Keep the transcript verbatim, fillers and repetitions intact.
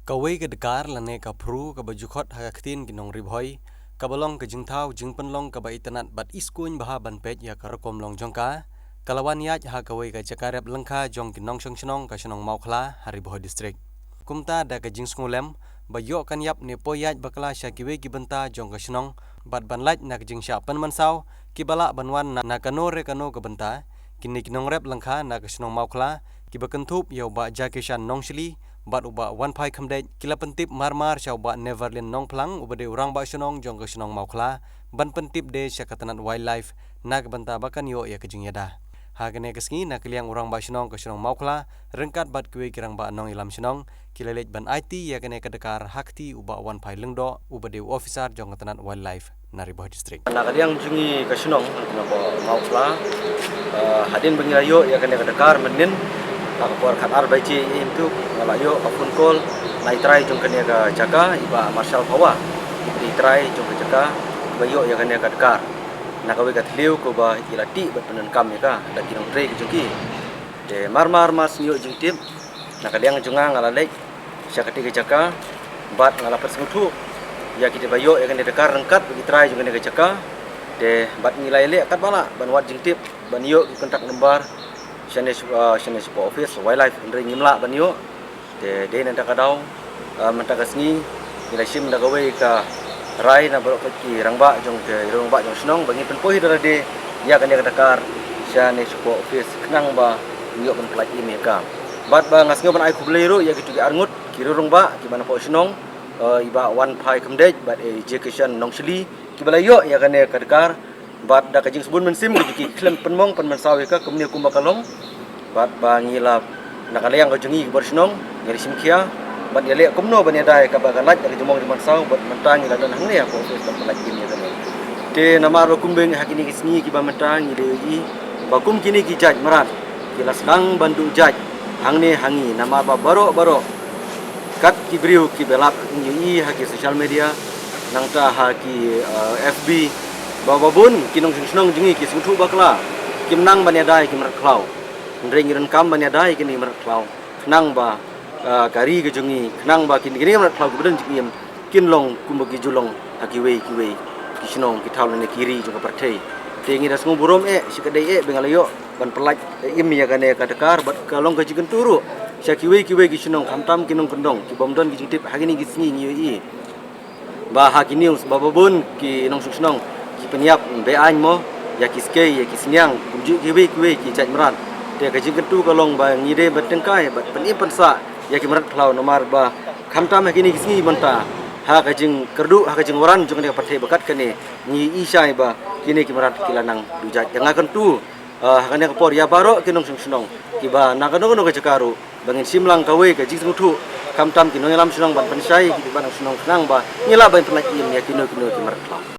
Kawei ka dkar lane ka phru kaba ju khot ha ka ktien ki nong Ri Bhoi, kaba long ka jingthaw jingpynlong kaba itynnad bad iskuin bha ban peit ïa ka rukom long jong ka, ka la wan ïaid ha kawei ka jaka rep lyngkha jong ki nongshong shnong ka shnong Mawkhla ha Ri Bhoi District. Kumta da ka jingsngewlem ba ïoh kan ïap ne poi ïaid bakla sha kiwei ki bynta jong ka shnong bad ban lait na ka jingshah pynmynsaw kiba lah ban wan na, na kano re kano ka bynta, kine ki nongrep lyngkha na ka shnong Mawkhla kiba kynthup ïa u Bah Jakishan Nongshli bad u Bah Wanphai Khymdeit ki la pyntip mar mar sha u Bah Neverlin Nongphlang uba dei u rangbah shnong jong ka shnong Mawkhla ban pyntip de sha ka tnat Wildlife na ka bynta ba kan ïoh ïa ka jingïada. Ha kane ka sngi na ka liang u rangbah shnong ka shnong Mawkhla ryngkat bad kiwei ki rangbah nongïalam shnong ki la leit ban aiti ïa kane ka dkar ha kti u Bah Wanphai Lyngdoh uba dei u officer jong ka tnat Wildlife na Ri Bhoi District. Na ka liang jong ngi ka shnong, na ka Mawkhla, eh, hadien ba ngi la ïoh ïa kane ka dkar mynnin, ha ka por khatar baje ïa ngi tu, nga la ïoh ka phone call, na i trai jong kane ka jaka, i Bah Marshal Phawa, i trai jong ka jaka, ba ïoh ïa kane ka dkar. Na kawei ka thliew kaba i la tih bad pyndonkam ïa ka da ki nongtrei ki jong ki. Te mar mar mar shu ïoh jingtip, na ka liang jong nga nga la leit sha katei ka jaka bad nga la pynsngewthuh ïa kito ba ïoh ïa kane ka dkar ryngkat bad ki trai jong kane ka jaka. Te bad ngi la ïaleh katba lah ban wad jingtip ban ïoh ki contact number shane sha, ah, shane shapoh office Wildlife, hynrei ngim lah ban ïoh. Te dei na kata ka daw, ah, mynta ka sngi ngi la shim da kawei ka rai na baroh ki rangbah jong ki rangbah jong shnong ba ngin pynpoi da lade ïa kane ka dkar shane shapoh office khnang ba ngin ïoh ban pyllait im ïa ka. Bad ba nga sngew ban ai khublei ruh ïa kito ki arngut ki rangbah kiba napoh shnong, eh, i Bah Wanphai Khymdeit bad i Jakishan Nongshli kiba la ïoh ïa kane ka dkar. Bad da ka jingsbun mynsiem ka jong ki khlem pynmong pynmynsaw ïa ka kumne kumba ka long. Bad ba ngi la na ka liang ka jong ngi ki bor shnong ngi la shim khia bad ïaleh kumno ban ïada ïa kaba ka lait da ka jingmong jingmynsaw bad mynta ngi la don hangne ha ka office ban pyllait im ïa kane. Te namar ba kumba ha kine ki sngi kiba mynta ngi la ïohi ba kum kine ki jait mrad ki la sdang ban duh jait hangne ha ngi namar ba baroh baroh kat ki briew kiba lap ngi ïohi ha ki social media, nangta ha ki, eh, F B, ba ba bun ki nongshong shnong jong ngi ki sngewthuh bakla, kim nang ban ïada ïa ki mrad khlaw. Hynrei ngi donkam ban ïada ïa kine ki mrad khlaw khnang ba, eh, ka ri ka jong ngi, khnang ba kine, kine ki mrad khlaw kiba don jingim kin long kumba ki ju long ha kiwei kiwei ki shnong ki thaw lane ki ri jong ka pyrthei. Te ngi da sngewburom eh shikatdei eh ba ngi la ïoh ban pyllait im ïa kane ka dkar bad ka long ka jingkyntu ruh sha kiwei kiwei ki shnong khamtam ki nongkyndong kibym don ki jingtip ha kine ki sngi ngi ïohi ba ha ki news ba ba bun ki nongshong shnong ki pynïap be-aiñ mo ïa ki skei ïa ki sniang kumjuh kiwei kiwei ki jait mrad. Te ka jingkyntu ka long ba ngi dei ban tyngkai bad pynim pynsah ïa ki mrad khlaw namar ba khamtam ha kine ki sngi mynta ha ka jingkyrduh ha ka jingwaran jong kane ka pyrthei ba kat kane ngi i shai ba kine ki mrad ki la nang duh jait. Ïa nga kyntu, ah, ha kane ka por ïa baroh ki nongshong shnong kiba na kano kano ka jaka ruh ba ngin shim lang kawei ka jingsngewthuh khamtam ki nongïalam shnong ban pynshai ki ban shnong khnang ba ngi lah ban pyllait im ïa kino kino ki mrad khlaw.